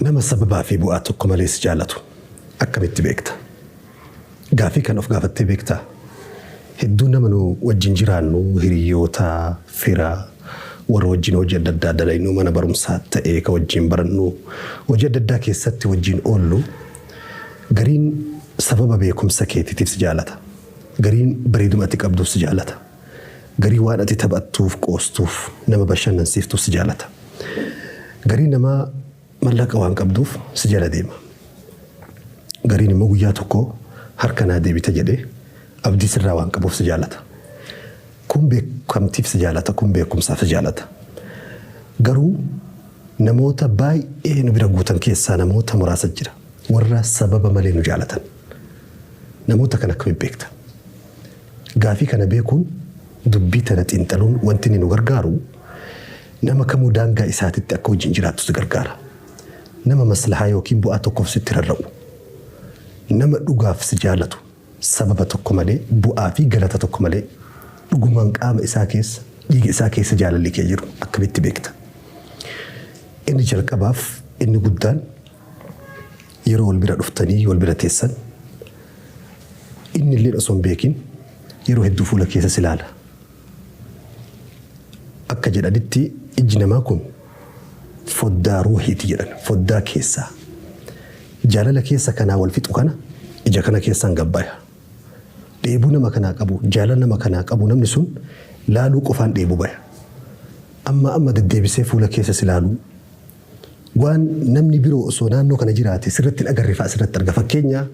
Nama sababaa fi bu'aa tokko malee si jaalatu akkamitti beekta? Gaafii kana of gaafattee beektaa? Hedduu nama nu wajjin jiraannu, hiriyoota, fira, warra wajjin hojii adda addaa dalaynu, mana barumsaa ta'ee ka wajjin barannu, hojii adda addaa keessatti wajjin oollu, gariin sababa beekumsa keetiitiif si jaalata. Gariin bareeduma ati qabduuf si jaalata. Gariin waan ati taphattuuf, qoostuuf, nama bashannansiiftuuf si jaalata. Gariin namaa mallaqa waan qabduuf si jala deema. Gariin immoo guyyaa tokko harka naa deebita jedhee abdii sirraa waan qabuuf si jaalata. Kun beekamtiif si jaalata, kun beekumsaaf si jaalata. Garuu namoota baay'ee nu bira guutan keessaa namoota muraasa jira. Warra sababa malee nu jaalatan. Namoota kana akkamitti beekta? Gaafii kana beekuun, dubbii tana xiinxaluun wanti inni nu gargaaru, nama kamuu daangaa isaatitti akka wajjin jiraattu si gargaara. Nama maslahaa yookiin bu'aa tokkoof sitti rarra'u, nama dhugaaf si jaalatu, sababa tokko malee, bu'aa fi galata tokko malee, dhugumaan qaama isaa keessa, dhiiga isaa keessa jaalalli kee jiru akkamitti beekta? Inni jalqabaaf inni guddaan yeroo wal bira dhuftanii wal bira teessan, Inni illeen osoo hin beekin yeroo hedduu fuula keessa si laala. Akka jedhanitti ijji namaa kun foddaa ruuhiiti jedhan, foddaa keessaa. Jaalala keessa kanaa wal fixu kana ija kana keessaan gad baya. Dheebuu nama kanaa qabu, jaalala nama kanaa qabu namni sun laaluu qofaan dheebuu baya. Ammaa amma deddeebisee fuula keessa si laaluu, waan namni biroo osoo naannoo kana jiraate sirratti hin agarre fa'a sirratti arga. Fakkeenya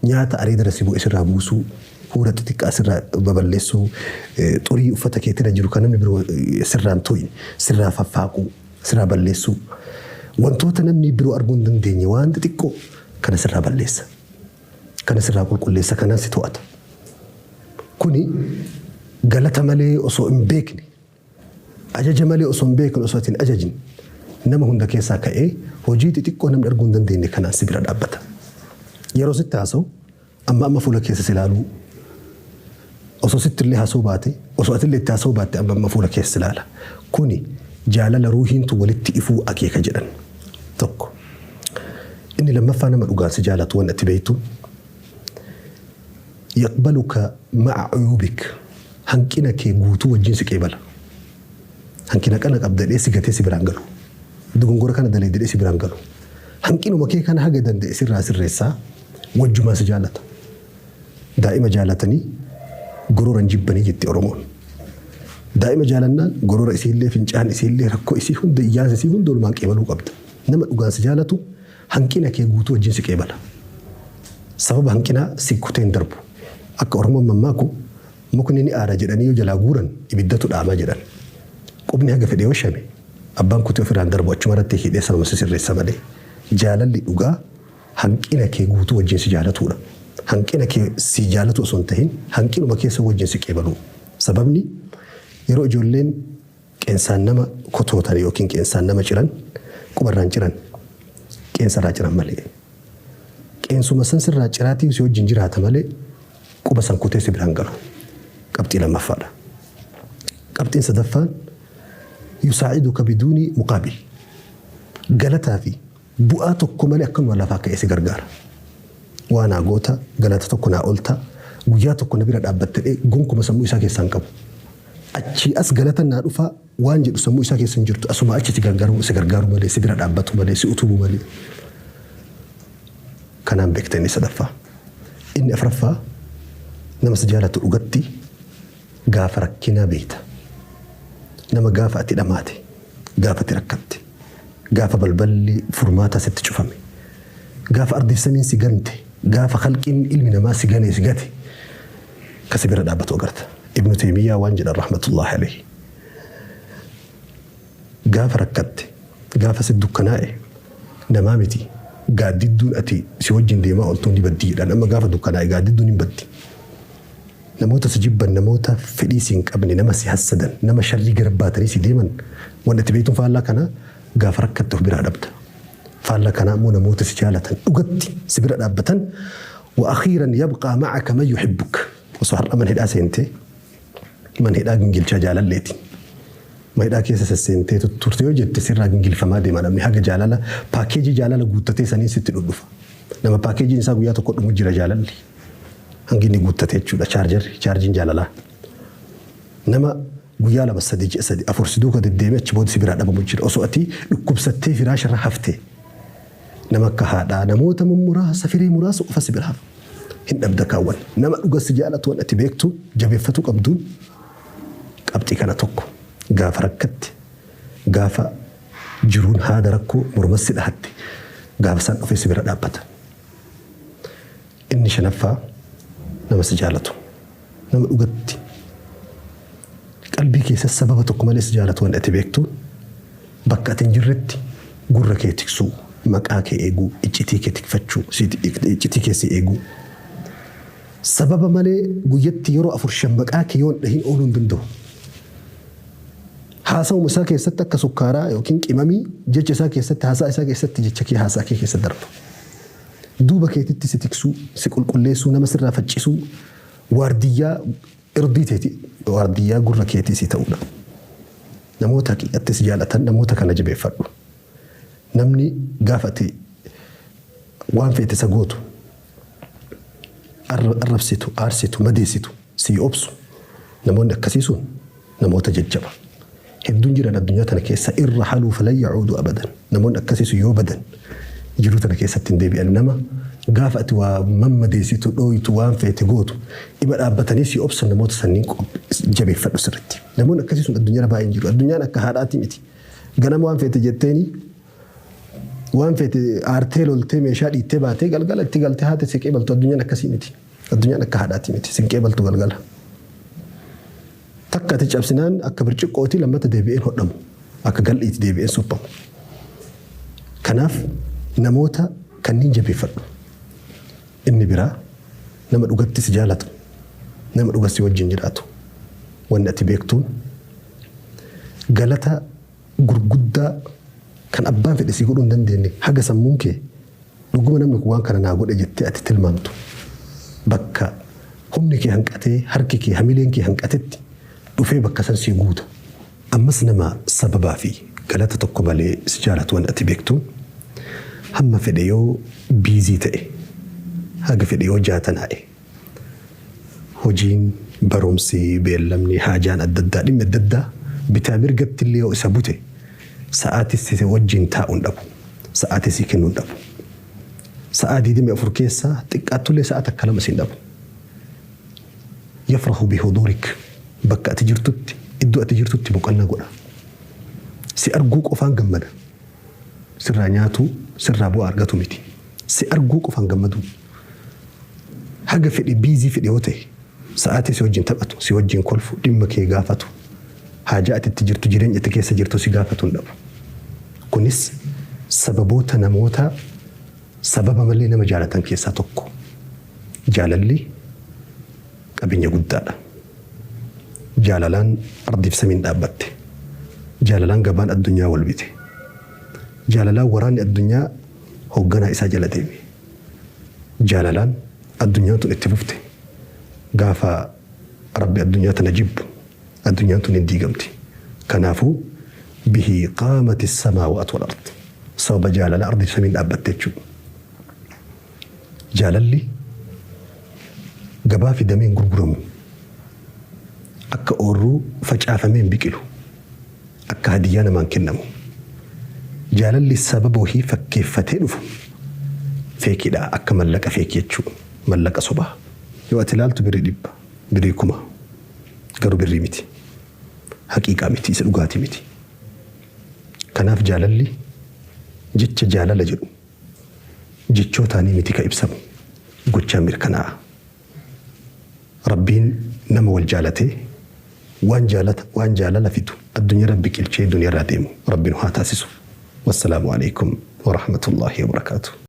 nyaata areedarra si bu'e sirraa buusuu, huura xixiqqaa sirraa babal'eessuu, xurii uffata keetirra jiru kan namni biroo sirraa hin tuqne sirraa faffaaquu, sirraa balleessuu. Wantoota namni biroo arguu hin dandeenye waan xixiqqoo kana sirraa balleessa. Kana sirraa qulqulleessa, kanaan si to'ata. Kuni galata malee osoo hin beekne, Ajaja malee osoo hin beekin, osoo ati hin ajajin, nama hunda keessaa ka'ee hojii xixiqqoo namni arguu hin dandeenye kanaan si bira dhaabbata. Yeroo sitti haasa'u amma amma fuula keessa si ilaaluu, osoo sitti illee haasa'uu baate, osoo ati illee itti haasa'uu baatte, amma amma fuula keessa si ilaala. Kuni jaalala ruuhiintu walitti ifuu akeeka jedhan. Tokko. Inni lammaffaa, nama dhugaan si jaalatu waan ati beektu, yaqbaluka ma'a uyuubik, hanqina kee guutuu wajjin si qeebala. Hanqina kana qabda jedhee si gatee si biraan galu. Dogongora kana dalayde jedhee si biraan galu. Hanqinuma kee kana haga danda'e sirraa sirreessaa wajjumaan si jaalata. Daa'ima jaalatanii gorora hin jibbanii jetti Oromoon. Daa'ima jaalannaan gorora isiillee, fincaan isiillee, rakkoo isii hunda, iyyaansa isii hunda walumaan qeebaluu qabda. Nama dhugaan si jaalatu hanqina kee guutuu wajjin si qeebala. Sababa hanqinaa si kutee hin darbu. Akka Oromoon mammaaku, mukni ni aara jedhanii yoo jalaa guuran ibiddatu dhaama jedhan. Qubni haga fedhe yoo shame abbaan kutee ofirraa hin darbu, achumarratti hidhee sanuma si sirreessa malee. Jaalalli dhugaa hanqina kee guutuu wajjin si jaalatuudha. Hanqina kee si jaalatu osoo hin tahin hanqinuma keessa wajjin si qeebaluu. Sababni yeroo ijoolleen qeensaan nama kotootan yookiin qeensaan nama ciran, quba irraa hin ciran, qeensa irraa ciran malee. Qeensuma san sirraa ciraatii si wajjin jiraata malee quba san kutee si biraan galu. Qabxii lammaffaadha. Qabxiin sadaffaan, yusaa'iduka biduuni muqaabil. Galataa fi bu'aa tokko malee akkanuma lafaa ka'ee si gargaara. Waa naa goota, galata tokko naa oolta, guyyaa tokko na bira dhaabbatta jedhee gonkuma sammuu isaa keessaa hin qabu. Achii as galata naa dhufaa waan jedhu sammuu isaa keessa hin jirtu. Asumaa achi si gargaaruu, si gargaaruu malee, si bira dhaabbatu malee, si utubuu malee. Kanaan beekta inni sadaffaa. Inni afraffaa, nama si jaalatu dhugatti gaafa rakkinaa beekta. Nama gaafa ati dhamaate, gaafa ati rakkatte, gaafa balballi furmaataa sitti cufame, gaafa ardiif samiin si gante, gaafa khalqiin ilmi namaa si gane, si gate, ka si bira dhaabbatu agarta. Ibnu Teeymiyyaa waan jedhan rahmatullaahi alayhi. Gaafa rakkatte, gaafa si dukkanaa'e, namaa miti gaaddidduun ati si wajjin deemaa ooltuu ni baddi jedhan. Amma gaafa dukkanaa'e gaaddidduun hin baddi. Namoota si jibban, namoota fedhii si hin qabne, nama si hassadan, nama sharrii gara baatanii si deeman, wanni ati beektuun faallaa kanaa gaafa rakkatte of biraa dhabda. Faallaa kanaa immoo namoota si jaalatan dhugatti si bira dhaabbatan, wa akhiiran yabqaa ma'aka man yuhibbuk. Osoo har'a man hidhaa seentee, man hidhaa gingilchaa jaalalleeti. Maidhaa keessa sesseentee tutturte yoo jette sirraa gingilfamaa deema namni haga jaalala paakeejii jaalala guuttatee saniin sitti dhudhufa. Nama paakeejiin isaa guyyaa tokko dhumu jira jaalalli. Hangi inni guuttate jechuudha chaarjarri chaarjiin jaalalaa. Nama guyyaa lama sadi ji'a sadi afur si duuka deddeemee achi booda si biraa dhabamu jira. Osoo ati dhukkubsattee firaasharra haftee nama akka haadhaa namoota mummuraasa firee muraasa qofa si bira hafa. Hin dhabda kaawwan. Nama dhuga si jaalatu waan ati beektu jabeeffatuu qabduun qabxii kana tokko gaafa rakkatte gaafa jiruun haada rakkoo mormas si dhahatte gaafa isaan dhufee si bira dhaabbata. Inni shanaffaa nama si jaalatu nama dhugatti qalbii keessa sababa tokko malee si jaalatu waan ati beektuun bakka ati hin jirretti gurra kee tiksuu maqaa kee eeguu iccitii kee tikfachuu iccitii kee si eeguu. Sababa malee guyyatti yeroo afur shan maqaa kee yoo hin dhahin ooluu hin danda'u. Haasawuma isaa keessatti akka sukkaaraa yookiin qimamii jecha isaa keessatti haasaa isaa keessatti jecha kee haasaa kee keessa darba. Duuba keetitti si tiksuu, si qulqulleessuu, nama sirraa faccisuu, waardiyyaa irdii teeti, waardiyyaa gurra keetii si ta'uudha. Namoota haqiiqatti si jaalatan namoota kana jabeeffadhu. Namni gaafa ati waan feete isa gootu arrabsitu, aarsitu, madeessitu, sii obsu namoonni akkasii sun namoota jajjaba. Hedduun jiran addunyaa tana keessa irra haluu falan yacuudu abadan. Namoonni akkasii sun yoo badan jiruu tana keessatti hin deebi'an. Nama gaafa ati waa mammadeessitu, dhooytu, waan feete gootu ima dhaabbatanii sii obsan namoota sanniin jabeeffadhu sirritti. Namoonni akkasii sun addunyaarra baay'een jiru. Addunyaan akka haadhaati miti. Ganama waan feete jetteeni waan feete aartee loltee meeshaa dhiittee baatee galgala itti galtee haati si qeebaltu addunyaan akkasii miti. Addunyaan akka haadhaati miti. Sin qeebaltu galgala. Takka ati cabsinaan akka birciqqooti lammata deebi'een hodhamu. Akka gal'iiti deebi'een suphamu. Kanaaf namoota kanneen jabeeffadhu. Inni biraa nama dhugatti si jaalatu, nama dhuga si wajjin jiraatu. Wanni ati beektuun galata gurguddaa kan abbaan fedhe si godhuu hin dandeenye haga sammuun kee dhuguma namni kun waan kana naa godhe jettee ati tilmaamtu bakka humni kee hanqatee harki kee hamileen kee hanqatetti dhufee bakka san si guuta. Ammas nama sababaa fi galata tokko malee si jaalatu wanni ati beektuun hamma fedhe yoo biizii ta'e haga fedhe yoo jaatanaa'e hojiin, barumsi, beellamni, haajaan adda addaa dhimmi adda addaa bitaa mirgatti illee yoo isa bute sa'aatii si wajjin taa'u hin dhabu. Sa'aatii si kennuu hin dhabu. Sa'aa 24 keessaa xiqqaattullee sa'a takka lama si hin dhabu. Yafrahu bihuduurik bakka ati jirtutti iddoo ati jirtutti boqonnaa godha. Si arguu qofaan gammada. Sirraa nyaatuu, sirraa bu'aa argatu miti. Si arguu qofaan gammaduu. Haga fedhe biizii fedhe yoo ta'e sa'aatii si wajjin taphatu, si wajjin kolfu, dhimma kee gaafatu, haajaa ati itti jirtu, jireenya ati keessa jirtu si gaafatu hin dhabu. Kunis sababoota namoota sababa malee nama jaalatan keessaa tokko. Jaalalli qabeenya guddaadha. Jaalalaan ardiif samiin dhaabbatte. Jaalalaan gabaan addunyaa wal bite. Jaalalaan waraanni addunyaa hoogganaa isaa jala deeme. Jaalalaan addunyaan tun itti fufte. Gaafa Rabbi addunyaa tana jibbu addunyaan tun hin diigamti. Kanaafuu bihi qaamati samaawaat wal ard. Sababa jaalala ardiif samiin dhaabbatte jechuudha. Jaalalli gabaa fidamee hin gurguramu. Akka oorruu facaafamee hin biqilu. Akka hadiyyaa namaan kennamu. Jaalalli sababa wahii fakkeeffatee dhufu feekiidha. Akka mallaqa feekii jechuudha. Mallaqa sobaa. Yoo ati ilaaltu birrii 100, birrii 1000 garuu birrii miti. Haqiiqaa miti, isa dhugaatii miti. Kanaaf jaalalli jecha jaalala jedhu jechootaanii miti ka ibsamu gochaan mirkanaa'a. Rabbiin nama wal jaalatee waan jaalata waan jaalala fidu addunyarra biqilchee duniyarraa deemu Rabbi nu haa taasisu. Wassalaamu alaikum warahmatullaahi wabarakaatuh.